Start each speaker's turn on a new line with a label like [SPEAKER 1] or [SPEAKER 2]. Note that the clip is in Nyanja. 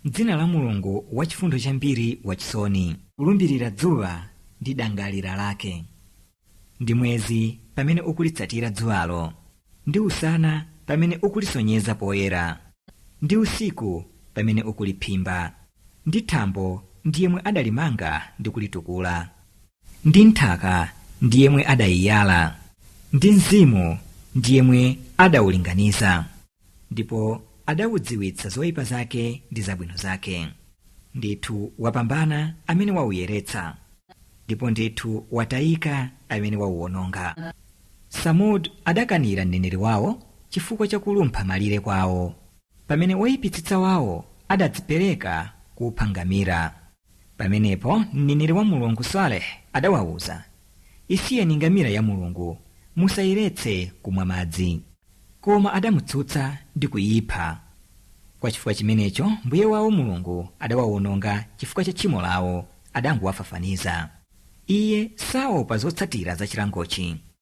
[SPEAKER 1] M'dzina la Mulungu wachifundo chambiri wachisoni. Kulumbirira dzuwa ndi dangalira lake, ndi mwezi pamene ukulitsatira dzuwalo, ndi usana pamene ukulisonyeza poyera, ndi usiku pamene ukuliphimba, ndi thambo ndi yemwe adalimanga ndi kulitukula, ndi nthaka ndi yemwe adayiyala, ndi mzimu ndi yemwe adawulinganiza, ndipo adawudziwitsa zoyipa zake ndi zabwino zake. Ndithu wapambana amene wauyeretsa, ndipo ndithu watayika amene wauwononga. Samud adakanira mneneri wawo chifukwa cha kulumpha malire kwawo, pamene woyipitsitsa wawo adadzipereka kupha ngamira. Pamenepo mneneri wa Mulungu Saleh adawawuza, isiyeni ngamira ya Mulungu, musayiretse kumwa madzi. Koma adamutsutsa ndi kuyipha. Kwa chifukwa chimenecho mbuye wawo Mulungu adawawononga chifukwa cha tchimo lawo, adangowafafaniza. Iye saopa zotsatira za chilangochi.